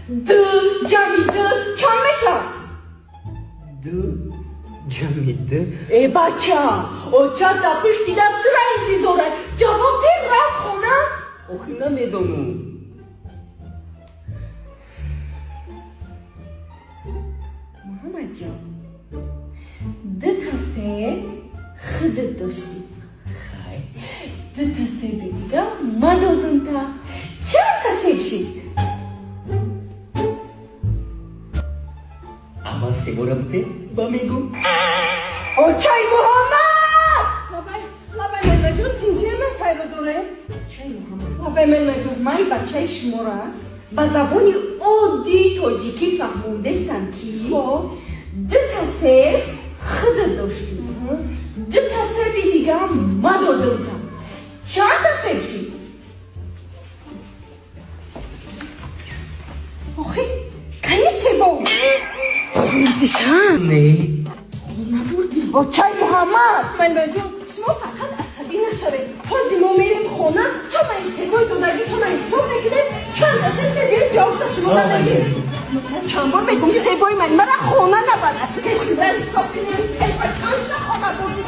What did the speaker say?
Ду ҷамъи ду чанд мешавад? Ду ҷамъи ду. Э, бача, оча дар пушти дар тура интизорад. Ҷавоб те, рафт хона. Охи, намедонам. Муҳаммадҷон, дута себ худат доштӣ. Хай. Дута себи дига ма додум, та чанд та себ шид? Аввал себора бите, ба мегум. Очаи Муҳаммад! Лабай, лабай, Маймаҷон, тинҷиама файда доре? Очаи Муҳаммад, лабай, Маймаҷон, ман бачаи шумора ба забони оддии тоҷикӣ фаҳмондестам, ки Хоб. дута себ худат доштӣ, дута себи дига ма додум, та чанд та себ шид? Охи, кани себо? Хурдиша? Не. Набурдӣ, очаи Муҳаммад. Маймаҷон, шумо фақат асабӣ нашавед. Ҳозир мо мерем хона, ҳамаи себои додагитона ҳисоб мекунем, чанд та себ мебиёд, ҷавобша шумо намегиред. Чанд бор мегум, себои ман мара хона набарад. Пешгузар, ҳисоб кунем, себа чанд ша хона бурдӣ.